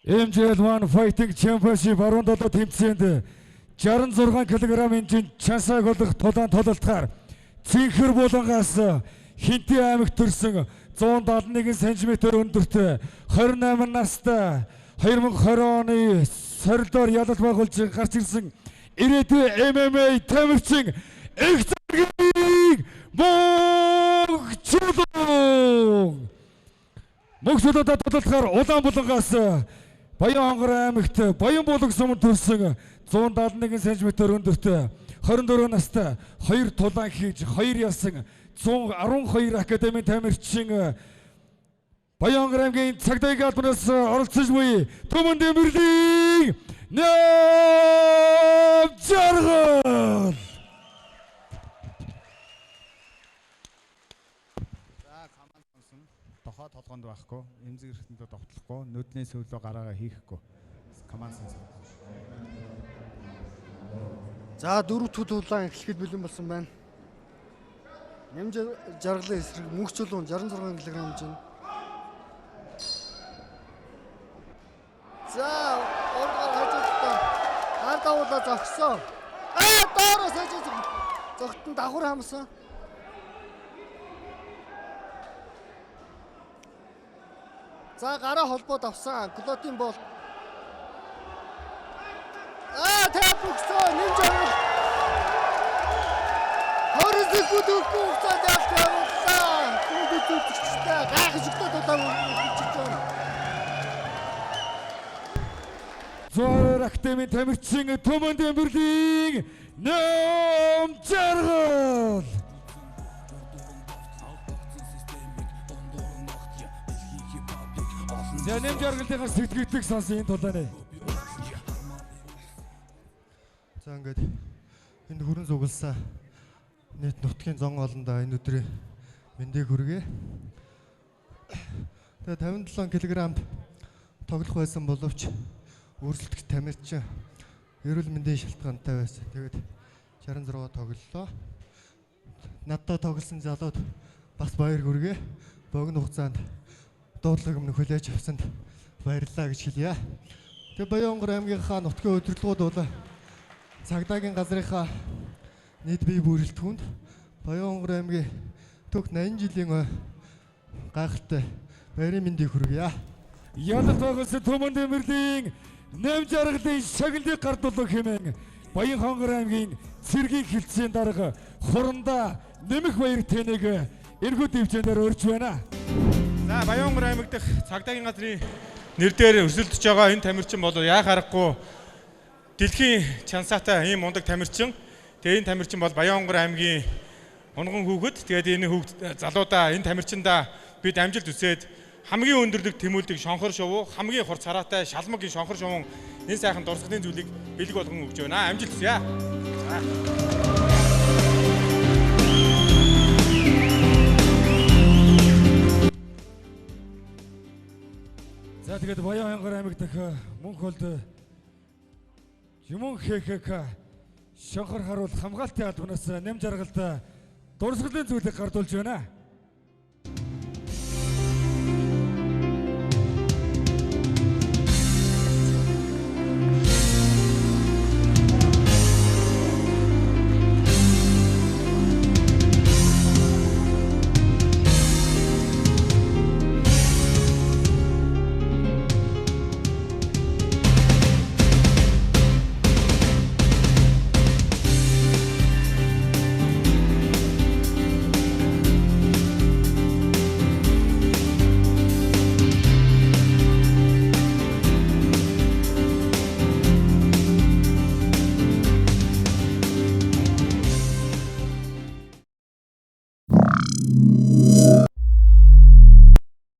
MJL1 Fighting Championship 17 тэмцээнд 66 кг хэмжээнд чансааг олох тулаан тулалдахаар Цэнхэр булангаас Хинтээ аймагт төрсэн 171 см өндөртэй 28 настай 2020 оны сорилдоор ялалт байгуулж гарч ирсэн ирээдүйн MMA тамирчин их зэргийн Мөнхчулуун. Мөнхчулуудад тулалдахаар Улаан булангаас Баян хонгор аймагт Баян булан суманд төрсэн 171 см өндөртэй 24 настай 2 тулаан хийж 2 ялсан 112 академийн тамирчин Баян хонгор аймгийн цагдаагийн албанаас оролцож буй Түмэн Дэмбэрлийн Нямжаргал. За команд сонсон. Дохоо толгоонд байхгүй, эмзэг эрхтэндээ довтлохгүй, нүдний сөвлөө гараагаа хийхгүй. Команд сонсон. За дөрөв тулаан эхлэхэд бэлэн болсон байна. Нямж жаргалын эсрэг Мөнхчулуун 66 кг хэмжээнд. За урдгаар хажуултаа гар давуулаа зогссон. Аа доороос хажуу зогтон давхар хамсан. За гараа холбоод авсан. Клотын бол. Аа тап өгсөн. Нэмж жаргал. 20 секунд өгөхгүй хугацаанд ялт байгууллаа. Түнд үзэгчтэй гайхамшигтай тулаан үргэлжлэж байна. Зөөр академийн тамирчин Түмэн Дэмбэрлийн Нямжаргал. За Нямжаргалынхаа сэтгэгдлийг сонсон энэ тулааны. За ингээд энд хүрэн сугалсан нийт нутгийн зон олондоо энэ өдрийн мэндийг хүргэе. Тэгээ 57 кг-д тоглох байсан боловч өрсөлдөх тамирчин эрүүл мэндийн шалтгаантай байсан. Тэгээд 66 тоглолоо. Надтай тоглосон залууд бас баяр хүргэе. Богино хугацаанд дуудлага өмнө хүлээж авсанд баярлалаа гэж хэлье. Тэгээ Баян-Хонгор аймгийнхаа нутгийн удирдлагууд бол цагдаагийн газрынхаа нийт бие бүрэлдэхүүнд Баян-Хонгор аймгийн төгт 80 жилийн гайхалтай баярын мэндийг хүргье. Ялалт байгуулсан Түмэн Дэмбэрлийн Нямжаргалын шагналыг гардуулах хэмээн Баян-Хонгор аймгийн цэргийн хилцээний дарга хурандаа нэмэх баяр тэнэг эргүү дэвжээндээр урьж байна. За Баян-Хонгор аймаг дахь цагдаагийн газрын нэр дээр өрсөлдөж байгаа энэ тамирчин бол яах аргагүй дэлхийн чансаатай ийм мундаг тамирчин. Тэгээ энэ тамирчин бол Баян-Хонгор аймгийн унган хүүхэд. Тэгээд энэ хүүхд залуудаа энэ тамирчиндаа бид амжилт хүсээд хамгийн өндөрлөг тэмүүлдэг шонхор шувуу, хамгийн хурц хараатай шалмагийн шонхор шувуун энэ сайхан дурсгалын зүйлийг бэлэг болгон өгч байна. Амжилт хүсье. За тэгээд Баян-Хонгор аймаг дахь Мөнхөлд Жимэн ХХК шонхор харуул хамгаалтын албанаас Нямжаргалд дурсгалын зүйлийг гардуулж байна.